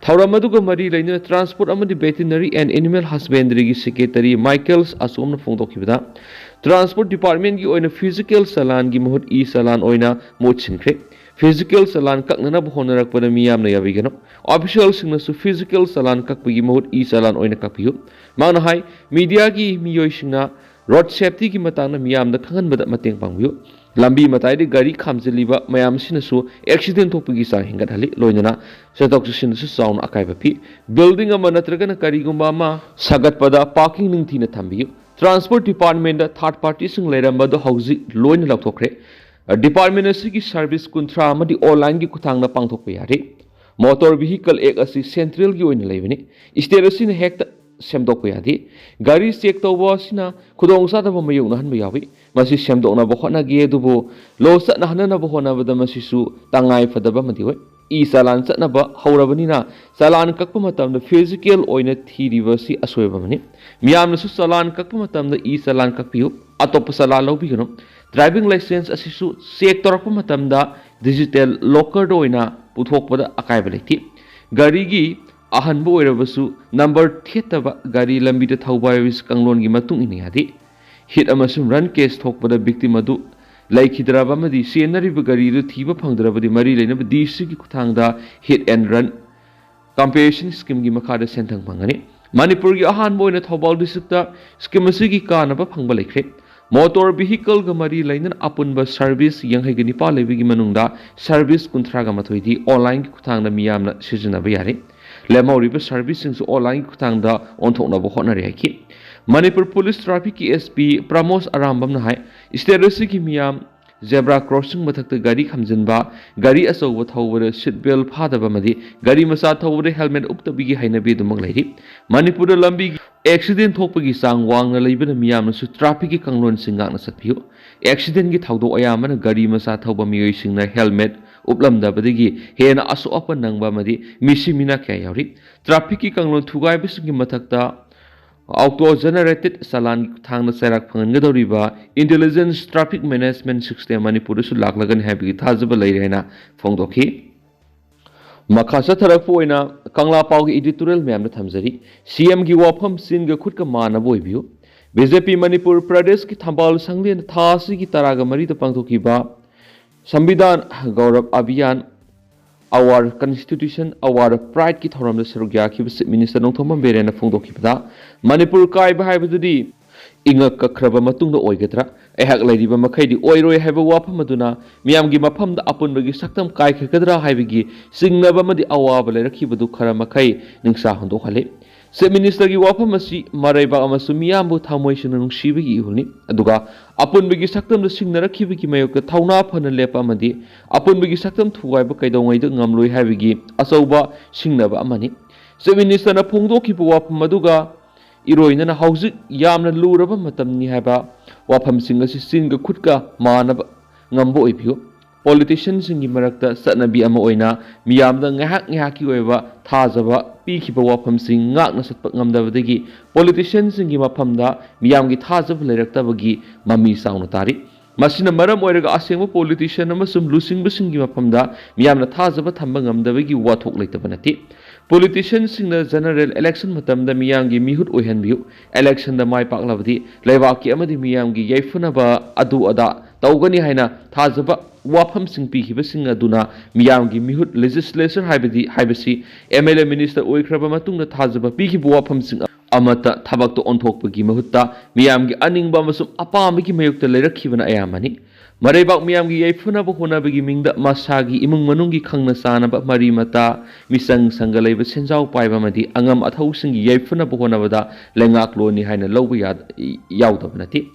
ꯊꯧꯔꯝ ꯑꯗꯨꯒ ꯃꯔꯤ ꯂꯩꯅꯅ Transport ꯑꯃꯗꯤ Veterinary and Animal Husbandryꯒꯤ Secretaryꯒꯤ ꯃꯥꯏꯀꯦꯜꯁ ꯑꯁꯣꯝꯅ ꯐꯣꯡꯗꯣꯛꯈꯤꯕꯗ, Transport Departmentꯀꯤ ꯑꯣꯏꯅ physical ꯆꯂꯥꯟꯒꯤ ꯃꯍꯨꯠ e-ꯆꯂꯥꯟ ꯑꯣꯏꯅ ꯃꯍꯨꯠ ꯁꯤꯟꯈ꯭ꯔꯦ꯫ Physical ꯆꯂꯥꯟ ꯀꯛꯅꯅꯕ ꯍꯣꯠꯅꯔꯛꯄꯗ ꯃꯤꯌꯥꯝꯅ ꯌꯥꯕꯤꯒꯅꯨ꯫ Officialꯁꯤꯡꯅꯁꯨ physical ꯆꯂꯥꯟ ꯀꯛꯄꯒꯤ ꯃꯍꯨꯠ e-ꯆꯂꯥꯟ ꯑꯣꯏꯅ ꯀꯛꯄꯤꯌꯨ꯫ ꯃꯍꯥꯛꯅ ꯍꯥꯏ, mediaꯒꯤ ꯃꯤꯑꯣꯏꯁꯤꯡꯅ road safetyꯒꯤ ꯃꯇꯥꯡꯗ ꯃꯤꯌꯥꯝꯗ ꯈꯪꯍꯟꯕꯗ ꯃꯇꯦꯡ ꯄꯥꯡꯕꯤꯌꯨ꯫ ꯂꯝꯕꯤ ꯃꯇꯥꯏꯗ ꯒꯥꯔꯤ ꯈꯥꯝꯖꯤꯜꯂꯤꯕ ꯃꯌꯥꯝ ꯑꯁꯤꯅꯁꯨ accident ꯊꯣꯛꯄꯒꯤ ꯆꯥꯡ ꯍꯦꯟꯒꯠꯍꯜꯂꯤ, ꯂꯣꯏꯅꯅ ꯆꯠꯊꯣꯛ ꯆꯠꯁꯤꯟꯗꯁꯨ ꯆꯥꯎꯅ ꯑꯀꯥꯏꯕ ꯄꯤ꯫ Building ꯑꯃ ꯅꯠꯇ꯭ꯔꯒꯅ ꯀꯔꯤꯒꯨꯝꯕ ꯑꯃ ꯁꯥꯒꯠꯄꯗ parking ꯅꯤꯡꯊꯤꯅ ꯊꯝꯕꯤꯌꯨ꯫ Transport Departmentꯇ third partyꯁꯤꯡ ꯂꯩꯔꯝꯕꯗꯨ ꯍꯧꯖꯤꯛ ꯂꯣꯏꯅ ꯂꯧꯊꯣꯛꯈ꯭ꯔꯦ꯫ Department ꯑꯁꯤꯒꯤ service ꯀꯨꯟꯊ꯭ꯔꯥ ꯑꯃꯗꯤ onlineꯒꯤ ꯈꯨꯠꯊꯥꯡꯗ ꯄꯥꯡꯊꯣꯛꯄ ꯌꯥꯔꯦ꯫ Motor Vehicle Act ꯑꯁꯤ centralꯒꯤ ꯑꯣꯏꯅ ꯂꯩꯕꯅꯤ꯫ State ꯑꯁꯤꯅ ꯍꯦꯛꯇ ꯁꯦꯝꯗꯣꯛꯄ ꯌꯥꯗꯦ꯫ ꯒꯥꯔꯤ check ꯇꯧꯕ ꯑꯁꯤꯅ ꯈꯨꯗꯣꯡꯆꯥꯗꯕ ꯃꯥꯌꯣꯛꯅꯍꯟꯕ ꯌꯥꯎꯏ꯫ ꯃꯁꯤ ꯁꯦꯝꯗꯣꯛꯅꯕ ꯍꯣꯠꯅꯒꯦ, ꯑꯗꯨꯕꯨ law ꯆꯠꯅꯍꯟꯅꯕ ꯍꯣꯠꯅꯕꯗ ꯃꯁꯤꯁꯨ ꯇꯉꯥꯏ ꯐꯗꯕ ꯑꯃꯗꯤ ꯑꯣꯏ꯫ E-ꯆꯂꯥꯟ ꯆꯠꯅꯕ ꯍꯧꯔꯕꯅꯤꯅ ꯆꯂꯥꯟ ꯀꯛꯄ ꯃꯇꯝꯗ physical ꯑꯣꯏꯅ ꯊꯤꯔꯤꯕ ꯑꯁꯤ ꯑꯁꯣꯏꯕ ꯑꯃꯅꯤ꯫ ꯃꯤꯌꯥꯝꯅꯁꯨ ꯆꯂꯥꯟ ꯀꯛꯄ ꯃꯇꯝꯗ e-ꯆꯂꯥꯟ ꯀꯛꯄꯤꯌꯨ, ꯑꯇꯣꯞꯄ ꯆꯂꯥꯟ ꯂꯧꯕꯤꯒꯅꯨ꯫ Driving licence ꯑꯁꯤꯁꯨ check ꯇꯧꯔꯛꯄ ꯃꯇꯝꯗ digital lockerꯗ ꯑꯣꯏꯅ ꯄꯨꯊꯣꯛꯄꯗ ꯑꯀꯥꯏꯕ ꯂꯩꯇꯦ꯫ ꯒꯥꯔꯤꯒꯤ ꯑꯍꯟꯕ ꯑꯣꯏꯔꯕꯁꯨ number ꯊꯦꯠꯇꯕ ꯒꯥꯔꯤ ꯂꯝꯕꯤꯗ ꯊꯧꯕ ꯍꯥꯏꯕꯁꯤ ꯀꯥꯡꯂꯣꯟꯒꯤ ꯃꯇꯨꯡ ꯏꯟꯅ ꯌꯥꯗꯦ꯫ Hit ꯑꯃꯁꯨꯡ run case ꯊꯣꯛꯄꯗ victim ꯑꯗꯨ ꯂꯩꯈꯤꯗ꯭ꯔꯕ ꯑꯃꯗꯤ ꯆꯦꯟꯅꯔꯤꯕ ꯒꯥꯔꯤꯗꯨ ꯊꯤꯕ ꯐꯪꯗ꯭ꯔꯕꯗꯤ ꯃꯔꯤ ꯂꯩꯅꯕ ꯗꯤ ꯁꯤꯒꯤ ꯈꯨꯠꯊꯥꯡꯗ ꯍꯤꯠ ꯑꯦꯟ ꯔꯟ ꯀꯝꯄꯦꯟꯁꯦꯁꯟ ꯁ꯭ꯀꯤꯝꯒꯤ ꯃꯈꯥꯗ ꯁꯦꯟꯊꯪ ꯐꯪꯒꯅꯤ꯫ ꯃꯅꯤꯄꯨꯔꯒꯤ ꯑꯍꯥꯟꯕ ꯑꯣꯏꯅ ꯊꯧꯕꯥꯜ ꯗꯤꯁꯇ꯭ꯔꯤꯛꯇ ꯁ꯭ꯀꯤꯝ ꯑꯁꯤꯒꯤ ꯀꯥꯟꯅꯕ ꯐꯪꯕ ꯂꯩꯈ꯭ꯔꯦ꯫ ꯃꯣꯇꯣꯔ ꯚꯤꯍꯤꯀꯜꯒ ꯃꯔꯤ ꯂꯩꯅꯅ ꯑꯄꯨꯟꯕ ꯁꯔꯚꯤꯁ ꯌꯥꯡꯈꯩꯒ ꯅꯤꯄꯥꯟ ꯂꯩꯕꯒꯤ ꯃꯅꯨꯡꯗ ꯁꯔꯚꯤꯁ ꯀꯨꯟꯊ꯭ꯔꯥꯒ ꯃꯥꯊꯣꯏꯗꯤ ꯑꯣꯟꯂꯥꯏꯟꯒꯤ ꯈꯨꯠꯊꯥꯡꯗ ꯃꯤꯌꯥꯝꯅ ꯁꯤꯖꯤꯟꯅꯕ ꯌꯥꯔꯦ꯫ ꯂꯦꯝꯍꯧꯔꯤꯕ ꯁꯔꯚꯤꯁꯁꯤꯡꯁꯨ ꯑꯣꯟꯂꯥꯏꯟꯒꯤ ꯈꯨꯠꯊꯥꯡꯗ ꯑꯣꯟꯊꯣꯛꯅꯕ ꯍꯣꯠꯅꯔꯤ ꯍꯥꯏꯈꯤ꯫ ꯃꯅꯤꯄꯨꯔ ꯄꯨꯂꯤꯁ ꯇ꯭ꯔꯥꯐꯤꯛꯀꯤ ꯑꯦꯁ ꯄꯤ ꯄ꯭ꯔꯃꯣꯁ ꯑꯔꯥꯝꯕꯝꯅ ꯍꯥꯏ, ꯁ꯭ꯇꯦꯠ ꯑꯁꯤꯒꯤ ꯃꯤꯌꯥꯝ ꯖꯦꯕ꯭ꯔꯥ ꯀ꯭ꯔꯣꯁꯤꯡ ꯃꯊꯛꯇ ꯒꯥꯔꯤ ꯈꯥꯝꯖꯤꯟꯕ, ꯒꯥꯔꯤ ꯑꯆꯧꯕ ꯊꯧꯕꯗ ꯁꯤꯠ ꯕꯦꯜ ꯐꯥꯗꯕ ꯑꯃꯗꯤ ꯒꯥꯔꯤ ꯃꯆꯥ ꯊꯧꯕꯗ ꯍꯦꯜꯃꯦꯠ ꯎꯞꯇꯕꯒꯤ ꯍꯩꯅꯕꯤ ꯑꯗꯨꯃꯛ ꯂꯩꯔꯤ꯫ ꯃꯅꯤꯄꯨꯔꯗ ꯂꯝꯕꯤꯒꯤ ꯑꯦꯛꯁꯤꯗꯦꯟ ꯊꯣꯛꯄꯒꯤ ꯆꯥꯡ ꯋꯥꯡꯅ ꯂꯩꯕꯅ ꯃꯤꯌꯥꯝꯅꯁꯨ ꯇ꯭ꯔꯥꯐꯤꯛꯀꯤ ꯀꯥꯡꯂꯣꯟꯁꯤꯡ ꯉꯥꯛꯅ ꯆꯠꯄꯤꯌꯨ꯫ ꯑꯦꯛꯁꯤꯗꯦꯟꯒꯤ ꯊꯧꯗꯣꯛ ꯑꯌꯥꯝꯕꯅ ꯒꯥꯔꯤ ꯃꯆꯥ ꯊꯧꯕ ꯃꯤꯑꯣꯏꯁꯤꯡꯅ ꯍꯦꯜꯃꯦꯠ ꯎꯞꯂꯝꯗꯕꯗꯒꯤ ꯍꯦꯟꯅ ꯑꯁꯣꯛ ꯑꯄꯟ ꯅꯪꯕ ꯑꯃꯗꯤ ꯃꯤꯁꯤ ꯃꯤꯅꯥ ꯀꯌꯥ ꯌꯥꯎꯔꯤ꯫ ꯇ꯭ꯔꯥꯐꯤꯛꯀꯤ ꯀꯥꯡꯂꯣꯟ ꯊꯨꯒꯥꯏꯕꯁꯤꯡꯒꯤ ꯃꯊꯛꯇ ꯑꯣꯇꯣ ꯖꯦꯅꯦꯔꯦꯇꯦꯗ ꯆꯂꯥꯟꯒꯤ ꯈꯨꯠꯊꯥꯡꯗ ꯆꯩꯔꯥꯛ ꯐꯪꯍꯟꯒꯗꯧꯔꯤꯕ ꯏꯟꯇꯦꯂꯤꯖꯦꯟꯁ ꯇ꯭ꯔꯥꯐꯤꯛ ꯃꯦꯅꯦꯖꯃꯦꯟ ꯁꯤꯁꯇꯦꯝ ꯃꯅꯤꯄꯨꯔꯗꯁꯨ ꯂꯥꯛꯂꯒꯅꯤ ꯍꯥꯏꯕꯒꯤ ꯊꯥꯖꯕ ꯂꯩꯔꯦ ꯍꯥꯏꯅ ꯐꯣꯡꯗꯣꯛꯈꯤ꯫ ꯃꯈꯥ ꯆꯠꯊꯔꯛꯄ ꯑꯣꯏꯅ ꯀꯪꯂꯥ ꯄꯥꯎꯒꯤ ꯏꯗꯤꯇꯣꯔꯤꯌꯦꯜ ꯃꯌꯥꯝꯗ ꯊꯝꯖꯔꯤ꯫ ꯁꯤ ꯑꯦꯝꯒꯤ ꯋꯥꯐꯝ ꯆꯤꯟꯒ ꯈꯨꯠꯀ ꯃꯥꯟꯅꯕ ꯑꯣꯏꯕꯤꯌꯨ꯫ ꯕꯤ ꯖꯦ ꯄꯤ ꯃꯅꯤꯄꯨꯔ ꯄ꯭ꯔꯗꯦꯁꯀꯤ ꯊꯝꯕꯥꯜ ꯁꯪꯂꯦꯟ ꯊꯥ ꯑꯁꯤꯒꯤ ꯇꯔꯥꯒ ꯃꯔꯤꯗ ꯄꯥꯡꯊꯣꯛꯈꯤꯕ ꯁꯝꯕꯤꯙꯥꯟ ꯒꯧꯔꯕ ꯑꯚꯤꯌꯥꯟ, ꯑꯋꯥꯔ ꯀꯟꯁꯇꯤꯇ꯭ꯌꯨꯁꯟ, ꯑꯋꯥꯔ ꯄ꯭ꯔꯥꯏꯗꯀꯤ ꯊꯧꯔꯝꯗ ꯁꯔꯨꯛ ꯌꯥꯈꯤꯕ ꯆꯤꯐ ꯃꯤꯅꯤꯁꯇꯔ ꯅꯣꯡꯊꯣꯝꯕꯝ ꯕꯤꯔꯦꯟꯅ ꯐꯣꯡꯗꯣꯛꯈꯤꯕꯗ, ꯃꯅꯤꯄꯨꯔ ꯀꯥꯏꯕ ꯍꯥꯏꯕꯗꯨꯗꯤ ꯏꯉꯛ ꯀꯛꯈ꯭ꯔꯕ ꯃꯇꯨꯡꯗ ꯑꯣꯏꯒꯗ꯭ꯔꯥ? ꯑꯩꯍꯥꯛ ꯂꯩꯔꯤꯕ ꯃꯈꯩꯗꯤ ꯑꯣꯏꯔꯣꯏ ꯍꯥꯏꯕ ꯋꯥꯐꯝ ꯑꯗꯨꯅ ꯃꯤꯌꯥꯝꯒꯤ ꯃꯐꯝꯗ ꯑꯄꯨꯟꯕꯒꯤ ꯁꯛꯇꯝ ꯀꯥꯏꯈ꯭ꯔꯒꯗ꯭ꯔꯥ ꯍꯥꯏꯕꯒꯤ ꯆꯤꯡꯅꯕ ꯑꯃꯗꯤ ꯑꯋꯥꯕ ꯂꯩꯔꯛꯈꯤꯕꯗꯨ ꯈꯔ ꯃꯈꯩ ꯅꯤꯡꯁꯥ ꯍꯟꯗꯣꯛꯍꯜꯂꯤ꯫ ꯆꯤꯐ ꯃꯤꯅꯤꯁꯇꯔꯒꯤ ꯋꯥꯐꯝ ꯑꯁꯤ ꯃꯔꯩꯕꯥꯛ ꯑꯃꯁꯨꯡ ꯃꯤꯌꯥꯝꯕꯨ ꯊꯃꯣꯏ ꯁꯦꯡꯅ ꯅꯨꯡꯁꯤꯕꯒꯤ ꯏꯍꯨꯜꯅꯤ, ꯑꯗꯨꯒ ꯑꯄꯨꯟꯕꯒꯤ ꯁꯛꯇꯝꯗ ꯁꯤꯡꯅꯔꯛꯈꯤꯕꯒꯤ ꯃꯥꯌꯣꯛꯇ ꯊꯧꯅꯥ ꯐꯅ ꯂꯦꯞꯄ ꯑꯃꯗꯤ ꯑꯄꯨꯟꯕꯒꯤ ꯁꯛꯇꯝ ꯊꯨꯒꯥꯏꯕ ꯀꯩꯗꯧꯉꯩꯗ ꯉꯝꯂꯣꯏ ꯍꯥꯏꯕꯒꯤ ꯑꯆꯧꯕ ꯁꯤꯡꯅꯕ ꯑꯃꯅꯤ꯫ ꯆꯤꯐ ꯃꯤꯅꯤꯁꯇꯔꯅ ꯐꯣꯡꯗꯣꯛꯈꯤꯕ ꯋꯥꯐꯝ ꯑꯗꯨꯒ ꯏꯔꯣꯏꯅꯅ ꯍꯧꯖꯤꯛ ꯌꯥꯝꯅ ꯂꯨꯔꯕ ꯃꯇꯝꯅꯤ ꯍꯥꯏꯕ ꯋꯥꯐꯝꯁꯤꯡ ꯑꯁꯤ ꯆꯤꯟꯒ ꯈꯨꯠꯀ ꯃꯥꯟꯅꯕ ꯉꯝꯕ ꯑꯣꯏꯕꯤꯌꯨ꯫ ꯄꯣꯂꯤꯇꯤꯁꯤꯌꯟꯁꯤꯡꯒꯤ ꯃꯔꯛꯇ ꯆꯠꯅꯕꯤ ꯑꯃ ꯑꯣꯏꯅ ꯃꯤꯌꯥꯝꯗ ꯉꯥꯏꯍꯥꯛ ꯉꯥꯏꯍꯥꯛꯀꯤ ꯑꯣꯏꯕ ꯊꯥꯖꯕ ꯄꯤꯈꯤꯕ ꯋꯥꯐꯝꯁꯤꯡ ꯉꯥꯛꯅ ꯆꯠꯄ ꯉꯝꯗꯕꯗꯒꯤ ꯄꯣꯂꯤꯇꯤꯁꯤꯌꯟꯁꯤꯡꯒꯤ ꯃꯐꯝꯗ ꯃꯤꯌꯥꯝꯒꯤ ꯊꯥꯖꯕ ꯂꯩꯔꯛꯇꯕꯒꯤ ꯃꯃꯤ ꯆꯥꯎꯅ ꯇꯥꯔꯤ꯫ ꯃꯁꯤꯅ ꯃꯔꯝ ꯑꯣꯏꯔꯒ ꯑꯁꯦꯡꯕ ꯄꯣꯂꯤꯇꯤꯁꯤꯌꯟ ꯑꯃꯁꯨꯡ ꯂꯨꯆꯤꯡꯕꯁꯤꯡꯒꯤ ꯃꯐꯝꯗ ꯃꯤꯌꯥꯝꯅ ꯊꯥꯖꯕ ꯊꯝꯕ ꯉꯝꯗꯕꯒꯤ ꯋꯥꯊꯣꯛ ꯂꯩꯇꯕ ꯅꯠꯇꯦ꯫ ꯄꯣꯂꯤꯇꯤꯁꯤꯌꯟꯁꯤꯡꯅ ꯖꯦꯅꯔꯦꯜ ꯏꯂꯦꯛꯁꯟ ꯃꯇꯝꯗ ꯃꯤꯌꯥꯝꯒꯤ ꯃꯤꯍꯨꯠ ꯑꯣꯏꯍꯟꯕꯤꯌꯨ꯫ ꯏꯂꯦꯛꯁꯟꯗ ꯃꯥꯏ ꯄꯥꯛꯂꯕꯗꯤ ꯂꯩꯕꯥꯛꯀꯤ ꯑꯃꯗꯤ ꯃꯤꯌꯥꯝꯒꯤ ꯌꯥꯏꯐꯅꯕ ꯑꯗꯨ ꯑꯗꯥ ꯇꯧꯒꯅꯤ ꯍꯥꯏꯅ ꯊꯥꯖꯕ ꯋꯥꯐꯝꯁꯤꯡ ꯄꯤꯈꯤꯕꯁꯤꯡ ꯑꯗꯨꯅ ꯃꯤꯌꯥꯝꯒꯤ ꯃꯤꯍꯨꯠ, ꯂꯦꯖꯤꯁꯂꯦꯆꯔ ꯍꯥꯏꯕꯗꯤ, ꯍꯥꯏꯕꯁꯤ ꯑꯦꯝ ꯑꯦꯜ ꯑꯦ, ꯃꯤꯅꯤꯁꯇꯔ ꯑꯣꯏꯈ꯭ꯔꯕ ꯃꯇꯨꯡꯗ ꯊꯥꯖꯕ ꯄꯤꯈꯤꯕ ꯋꯥꯐꯝꯁꯤꯡ ꯑꯃꯠꯇ ꯊꯕꯛꯇ ꯑꯣꯟꯊꯣꯛꯄꯒꯤ ꯃꯍꯨꯠꯇ ꯃꯤꯌꯥꯝꯒꯤ ꯑꯅꯤꯡꯕ ꯑꯃꯁꯨꯡ ꯑꯄꯥꯝꯕꯒꯤ ꯃꯥꯌꯣꯛꯇ ꯂꯩꯔꯛꯈꯤꯕꯅ ꯑꯌꯥꯝꯕꯅꯤ꯫ ꯃꯔꯩꯕꯥꯛ ꯃꯤꯌꯥꯝꯒꯤ ꯌꯥꯏꯐꯅꯕ ꯍꯣꯠꯅꯕꯒꯤ ꯃꯤꯡꯗ ꯃꯁꯥꯒꯤ ꯏꯃꯨꯡ ꯃꯅꯨꯡꯒꯤ ꯈꯪꯅ ꯆꯥꯟꯅꯕ, ꯃꯔꯤ ꯃꯇꯥ, ꯃꯤꯆꯪ ꯁꯪꯒ ꯂꯩꯕ, ꯁꯦꯟꯖꯥꯎ ꯄꯥꯏꯕ ꯑꯃꯗꯤ ꯑꯉꯝ ꯑꯊꯧꯁꯤꯡꯒꯤ ꯌꯥꯏꯐꯅꯕ ꯍꯣꯠꯅꯕꯗ ꯂꯩꯉꯥꯛꯂꯣꯟꯅꯤ ꯍꯥꯏꯅ ꯂꯧꯕ ꯌꯥ-, ꯌꯥꯎꯗꯕ ꯅꯠꯇꯦ꯫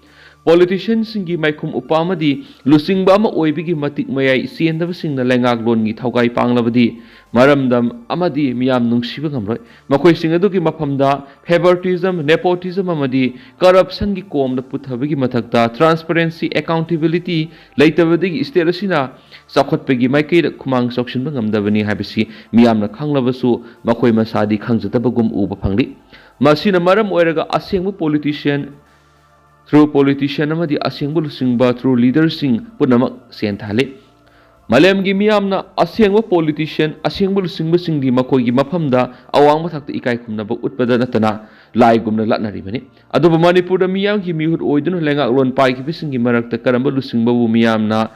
ꯄꯣꯂꯤꯇꯤꯁꯤꯌꯟꯁꯤꯡꯒꯤ ꯃꯥꯏꯈꯨꯝ ꯎꯞꯄ ꯑꯃꯗꯤ ꯂꯨꯆꯤꯡꯕ ꯑꯃ ꯑꯣꯏꯕꯒꯤ ꯃꯇꯤꯛ ꯃꯌꯥꯏ ꯆꯦꯟꯗꯕꯁꯤꯡꯅ ꯂꯩꯉꯥꯛꯂꯣꯟꯒꯤ ꯊꯧꯒꯥꯏ ꯄꯥꯡꯂꯕꯗꯤ ꯃꯔꯝꯗꯝ ꯑꯃꯗꯤ ꯃꯤꯌꯥꯝ ꯅꯨꯡꯁꯤꯕ ꯉꯝꯂꯣꯏ꯫ ꯃꯈꯣꯏꯁꯤꯡ ꯑꯗꯨꯒꯤ ꯃꯐꯝꯗ ꯐꯦꯚꯔꯇꯤꯖꯝ, ꯅꯦꯄꯣꯇꯤꯖꯝ ꯑꯃꯗꯤ ꯀꯔꯞꯁꯟꯒꯤ ꯀꯣꯝꯗ ꯄꯨꯊꯕꯒꯤ ꯃꯊꯛꯇ ꯇ꯭ꯔꯥꯟꯁꯄꯔꯦꯟꯁꯤ, ꯑꯦꯀꯥꯎꯟꯇꯦꯕꯤꯂꯤꯇꯤ ꯂꯩꯇꯕꯗꯒꯤ ꯁ꯭ꯇꯦꯠ ꯑꯁꯤꯅ ꯆꯥꯎꯈꯠꯄꯒꯤ ꯃꯥꯏꯀꯩꯗ ꯈꯨꯃꯥꯡ ꯆꯥꯎꯁꯤꯟꯕ ꯉꯝꯗꯕꯅꯤ ꯍꯥꯏꯕꯁꯤ ꯃꯤꯌꯥꯝꯅ ꯈꯪꯂꯕꯁꯨ ꯃꯈꯣꯏ ꯃꯁꯥꯗꯤ ꯈꯪꯖꯗꯕꯒꯨꯝ ꯎꯕ ꯐꯪꯂꯤ꯫ ꯃꯁꯤꯅ ꯃꯔꯝ ꯑꯣꯏꯔꯒ ꯑꯁꯦꯡꯕ ꯄꯣꯂꯤꯇꯤꯁꯤꯌꯟ, ꯇ꯭ꯔꯨ ꯄꯣꯂꯤꯇꯤꯁꯤꯌꯟ ꯑꯃꯗꯤ ꯑꯁꯦꯡꯕ ꯂꯨꯆꯤꯡꯕ, ꯇ꯭ꯔꯨ ꯂꯤꯗꯔꯁꯤꯡ ꯄꯨꯝꯅꯃꯛ ꯆꯦꯟꯊꯍꯜꯂꯤ꯫ ꯃꯥꯂꯦꯝꯒꯤ ꯃꯤꯌꯥꯝꯅ ꯑꯁꯦꯡꯕ ꯄꯣꯂꯤꯇꯤꯁꯤꯌꯟ, ꯑꯁꯦꯡꯕ ꯂꯨꯆꯤꯡꯕꯁꯤꯡꯗꯤ ꯃꯈꯣꯏꯒꯤ ꯃꯐꯝꯗ ꯑꯋꯥꯡꯕ ꯊꯥꯛꯇ ꯏꯀꯥꯏ ꯈꯨꯝꯅꯕ ꯎꯠꯄꯗ ꯅꯠꯇꯅ ꯂꯥꯏꯒꯨꯝꯅ ꯂꯥꯠꯅꯔꯤꯕꯅꯤ꯫ ꯑꯗꯨꯕꯨ ꯃꯅꯤꯄꯨꯔꯗ ꯃꯤꯌꯥꯝꯒꯤ ꯃꯤꯍꯨꯠ ꯑꯣꯏꯗꯨꯅ ꯂꯩꯉꯥꯛꯂꯣꯟ ꯄꯥꯏꯈꯤꯕꯁꯤꯡꯒꯤ ꯃꯔꯛꯇ ꯀꯔꯝꯕ ꯂꯨꯆꯤꯡꯕꯕꯨ ꯃꯤꯌꯥꯝꯅ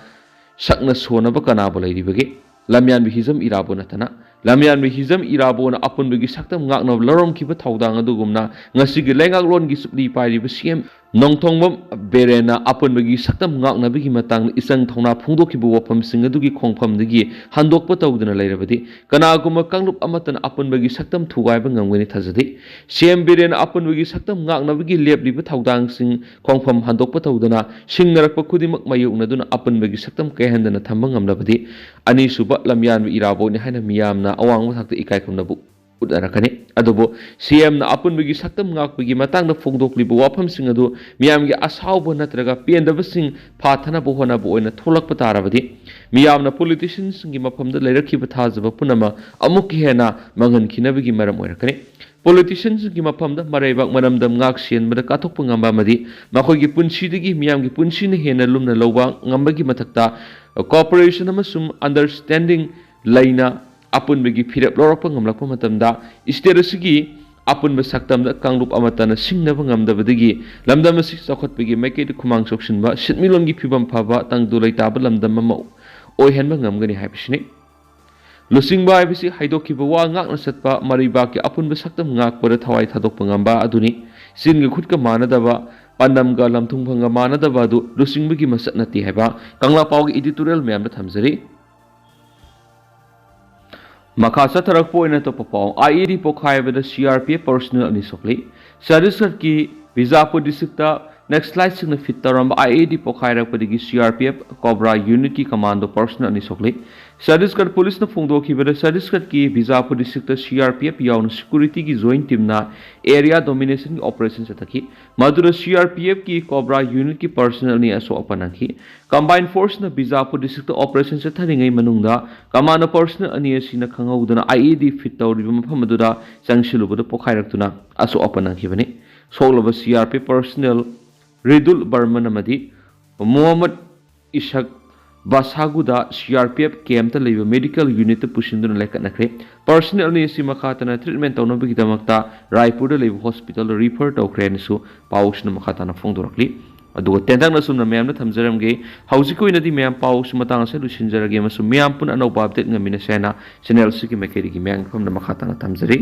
ꯁꯛꯅ ꯁꯣꯟꯅꯕ ꯀꯅꯥꯕꯨ ꯂꯩꯔꯤꯕꯒꯦ? ꯂꯝꯌꯥꯟꯕ ꯍꯤꯖꯝ ꯏꯔꯥꯕꯣꯠ ꯅꯠꯇꯅ꯫ ꯂꯝꯌꯥꯟꯕ ꯍꯤꯖꯝ ꯏꯔꯥꯕꯣꯠꯅ ꯑꯄꯨꯟꯕꯒꯤ ꯁꯛꯇꯝ ꯉꯥꯛꯅꯕ ꯂꯧꯔꯝꯈꯤꯕ ꯊꯧꯗꯥꯡ ꯑꯗꯨꯒꯨꯝꯅ ꯉꯁꯤꯒꯤ ꯂꯩꯉꯥꯛꯂꯣꯟꯒꯤ ꯆꯨꯞꯂꯤ ꯄꯥꯏꯔꯤꯕ ꯁꯤ ꯑꯦꯝ ꯅꯣꯡꯊꯣꯝꯕꯝ ꯕꯤꯔꯦꯟꯅ ꯑꯄꯨꯟꯕꯒꯤ ꯁꯛꯇꯝ ꯉꯥꯛꯅꯕꯒꯤ ꯃꯇꯥꯡꯗ ꯏꯆꯪ ꯊꯧꯅꯥ ꯐꯣꯡꯗꯣꯛꯈꯤꯕ ꯋꯥꯐꯝꯁꯤꯡ ꯑꯗꯨꯒꯤ ꯈꯣꯡꯐꯝꯗꯒꯤ ꯍꯟꯗꯣꯛꯄ ꯇꯧꯗꯨꯅ ꯂꯩꯔꯕꯗꯤ ꯀꯅꯥꯒꯨꯝꯕ ꯀꯥꯡꯂꯨꯞ ꯑꯃꯠꯇꯅ ꯑꯄꯨꯟꯕꯒꯤ ꯁꯛꯇꯝ ꯊꯨꯒꯥꯏꯕ ꯉꯝꯒꯅꯤ ꯊꯥꯖꯗꯦ꯫ ꯁꯤ ꯑꯦꯝ ꯕꯤꯔꯦꯟꯅ ꯑꯄꯨꯟꯕꯒꯤ ꯁꯛꯇꯝ ꯉꯥꯛꯅꯕꯒꯤ ꯂꯦꯞꯂꯤꯕ ꯊꯧꯗꯥꯡꯁꯤꯡ ꯈꯣꯡꯐꯝ ꯍꯟꯗꯣꯛꯄ ꯇꯧꯗꯅ ꯁꯤꯡꯅꯔꯛꯄ ꯈꯨꯗꯤꯡꯃꯛ ꯃꯥꯌꯣꯛꯅꯗꯨꯅ ꯑꯄꯨꯟꯕꯒꯤ ꯁꯛꯇꯝ ꯀꯥꯏꯍꯟꯗꯅ ꯊꯝꯕ ꯉꯝꯂꯕꯗꯤ ꯑꯅꯤꯁꯨꯕ ꯂꯝꯌꯥꯟꯕ ꯏꯔꯥꯕꯣꯠꯅꯤ ꯍꯥꯏꯅ ꯃꯤꯌꯥꯝꯅ ꯑꯋꯥꯡꯕ ꯊꯥꯛꯇ ꯏꯀꯥꯏ ꯈꯨꯝꯅꯕ ꯎꯠꯅꯔꯛꯀꯅꯤ꯫ ꯑꯗꯨꯕꯨ ꯁꯤ ꯑꯦꯝꯅ ꯑꯄꯨꯟꯕꯒꯤ ꯁꯛꯇꯝ ꯉꯥꯛꯄꯒꯤ ꯃꯇꯥꯡꯗ ꯐꯣꯡꯗꯣꯛꯂꯤꯕ ꯋꯥꯐꯝꯁꯤꯡ ꯑꯗꯨ ꯃꯤꯌꯥꯝꯒꯤ ꯑꯁꯥꯎꯕ ꯅꯠꯇ꯭ꯔꯒ ꯄꯦꯟꯗꯕꯁꯤꯡ ꯐꯥꯊꯅꯕ ꯍꯣꯠꯅꯕ ꯑꯣꯏꯅ ꯊꯣꯛꯂꯛꯄ ꯇꯥꯔꯕꯗꯤ ꯃꯤꯌꯥꯝꯅ ꯄꯣꯂꯤꯇꯤꯁꯤꯌꯟꯁꯤꯡꯒꯤ ꯃꯐꯝꯗ ꯂꯩꯔꯛꯈꯤꯕ ꯊꯥꯖꯕ ꯄꯨꯝꯅꯃꯛ ꯑꯃꯨꯛꯀ ꯍꯦꯟꯅ ꯃꯥꯡꯍꯟꯈꯤꯅꯕꯒꯤ ꯃꯔꯝ ꯑꯣꯏꯔꯛꯀꯅꯤ꯫ ꯄꯣꯂꯤꯇꯤꯁꯤꯌꯟꯁꯤꯡꯒꯤ ꯃꯐꯝꯗ ꯃꯔꯩꯕꯥꯛ ꯃꯔꯝꯗꯝ ꯉꯥꯛ ꯁꯦꯟꯕꯗ ꯀꯠꯊꯣꯛꯄ ꯉꯝꯕ ꯑꯃꯗꯤ ꯃꯈꯣꯏꯒꯤ ꯄꯨꯟꯁꯤꯗꯒꯤ ꯃꯤꯌꯥꯝꯒꯤ ꯄꯨꯟꯁꯤꯅ ꯍꯦꯟꯅ ꯂꯨꯝꯅ ꯂꯧꯕ ꯉꯝꯕꯒꯤ ꯃꯊꯛꯇ ꯀꯣꯑꯣꯄꯔꯦꯁꯟ ꯑꯃꯁꯨꯡ ꯑꯟꯗꯔꯁ꯭ꯇꯦꯟꯗꯤꯡ ꯂꯩꯅ ꯑꯄꯨꯟꯕꯒꯤ ꯐꯤꯔꯦꯞ ꯂꯧꯔꯛꯄ ꯉꯝꯂꯛꯄ ꯃꯇꯝꯗ ꯁ꯭ꯇꯦꯠ ꯑꯁꯤꯒꯤ ꯑꯄꯨꯟꯕ ꯁꯛꯇꯝꯗ ꯀꯥꯡꯂꯨꯞ ꯑꯃꯠꯇꯅ ꯁꯤꯡꯅꯕ ꯉꯝꯗꯕꯗꯒꯤ ꯂꯝꯗꯝ ꯑꯁꯤ ꯆꯥꯎꯈꯠꯄꯒꯤ ꯃꯥꯏꯀꯩꯗ ꯈꯨꯃꯥꯡ ꯆꯥꯎꯁꯤꯟꯕ, ꯁꯤꯟꯃꯤꯠꯂꯣꯟꯒꯤ ꯐꯤꯕꯝ ꯐꯕ, ꯇꯪꯗꯨ ꯂꯩꯇꯥꯕ ꯂꯝꯗꯝ ꯑꯃ ꯑꯣꯏꯍꯟꯕ ꯉꯝꯒꯅꯤ ꯍꯥꯏꯕꯁꯤꯅꯤ꯫ ꯂꯨꯆꯤꯡꯕ ꯍꯥꯏꯕꯁꯤ ꯍꯥꯏꯗꯣꯛꯈꯤꯕ ꯋꯥ ꯉꯥꯛꯅ ꯆꯠꯄ, ꯃꯔꯩꯕꯥꯛꯀꯤ ꯑꯄꯨꯟꯕ ꯁꯛꯇꯝ ꯉꯥꯛꯄꯗ ꯊꯋꯥꯏ ꯊꯥꯗꯣꯛꯄ ꯉꯝꯕ ꯑꯗꯨꯅꯤ꯫ ꯆꯤꯟꯒ ꯈꯨꯠꯀ ꯃꯥꯟꯅꯗꯕ, ꯄꯥꯟꯗꯝꯒ ꯂꯝꯊꯨꯡꯐꯝꯒ ꯃꯥꯟꯅꯗꯕ ꯑꯗꯨ ꯂꯨꯆꯤꯡꯕꯒꯤ ꯃꯁꯛ ꯅꯠꯇꯦ ꯍꯥꯏꯕ ꯀꯪꯂꯥꯄꯥꯎꯒꯤ editorial ꯃꯌꯥꯝꯗ ꯊꯝꯖꯔꯤ꯫ ꯃꯈꯥ ꯆꯠꯊꯔꯛꯄ ꯑꯣꯏꯅ ꯑꯇꯣꯞꯄ ꯄꯥꯎ, IED ꯄꯣꯈꯥꯏꯕꯗ CRPF personnel ꯑꯅꯤ ꯁꯣꯛꯂꯤ꯫ ꯆꯇꯤꯁꯒꯔꯀꯤ ꯕꯤꯖꯥꯄꯨꯔ districtꯇ Naxaliteꯁꯤꯡꯅ fit ꯇꯧꯔꯝꯕ IED ꯄꯣꯈꯥꯏꯔꯛꯄꯗꯒꯤ CRPF Cobra unitꯀꯤ commando personnel ꯑꯅꯤ ꯁꯣꯛꯂꯤ꯫ ꯆꯇꯤꯁꯒꯔ ꯄꯨꯂꯤꯁꯅ ꯐꯣꯡꯗꯣꯛꯈꯤꯕꯗ, ꯆꯇꯤꯁꯒꯔꯀꯤ ꯕꯤꯖꯥꯄꯨꯔ districtꯇ CRPF ꯌꯥꯎꯅ securityꯒꯤ joint teamꯅ area dominationꯒꯤ operation ꯆꯠꯊꯈꯤ꯫ ꯃꯗꯨꯗ CRPFꯀꯤ Cobra unitꯀꯤ personnel ꯑꯅꯤ ꯑꯁꯣꯛ ꯑꯄꯟ ꯅꯪꯈꯤ꯫ Combined forceꯅ ꯕꯤꯖꯥꯄꯨꯔ districtꯇ operation ꯆꯠꯊꯔꯤꯉꯩ ꯃꯅꯨꯡꯗ commando personnel ꯑꯅꯤ ꯑꯁꯤꯅ ꯈꯪꯍꯧꯗꯅ IED fit ꯇꯧꯔꯤꯕ ꯃꯐꯝ ꯑꯗꯨꯗ ꯆꯪꯁꯤꯜꯂꯨꯕꯗ ꯄꯣꯈꯥꯏꯔꯛꯇꯨꯅ ꯑꯁꯣꯛ ꯑꯄꯟ ꯅꯪꯈꯤꯕꯅꯤ꯫ ꯁꯣꯛꯂꯕ CRPF personnel ꯔꯤꯗꯨꯜ ꯕꯔꯃꯟ ꯑꯃꯗꯤ ꯃꯣꯍꯝꯃꯗ ꯏꯁꯛ ꯕꯥꯁꯥꯒꯨꯗ CRPF campꯇ ꯂꯩꯕ medical unitꯇ ꯄꯨꯁꯤꯟꯗꯨꯅ ꯂꯥꯏꯀꯠꯅꯈ꯭ꯔꯦ꯫ Personnel ꯑꯅꯤ ꯑꯁꯤ ꯃꯈꯥ ꯇꯥꯅ treatment ꯇꯧꯅꯕꯒꯤꯗꯃꯛꯇ ꯔꯥꯏꯄꯨꯔꯗ ꯂꯩꯕ hospitalꯗ refer ꯇꯧꯈ꯭ꯔꯦ ꯍꯥꯏꯅꯁꯨ ꯄꯥꯎꯁꯤꯅ ꯃꯈꯥ ꯇꯥꯅ ꯐꯣꯡꯗꯣꯔꯛꯂꯤ꯫ ꯑꯗꯨꯒ ꯇꯦꯟꯇꯛꯅ ꯁꯨꯝꯅ ꯃꯌꯥꯝꯗ ꯊꯝꯖꯔꯝꯒꯦ꯫ ꯍꯧꯖꯤꯛꯀꯤ ꯑꯣꯏꯅꯗꯤ ꯃꯌꯥꯝ ꯄꯥꯎꯁꯤ ꯃꯇꯥꯡ ꯑꯁꯤꯗ ꯂꯣꯏꯁꯤꯟꯖꯔꯒꯦ ꯑꯃꯁꯨꯡ ꯃꯌꯥꯝ ꯄꯨꯟꯅ ꯑꯅꯧꯕ update ꯉꯝꯃꯤꯟꯅꯁꯦ ꯍꯥꯏꯅ channel ꯑꯁꯤꯒꯤ ꯃꯥꯏꯀꯩꯗꯒꯤ ꯃꯌꯥꯝꯒꯤ ꯃꯐꯝꯗ ꯃꯈꯥ ꯇꯥꯅ ꯊꯝꯖꯔꯤ꯫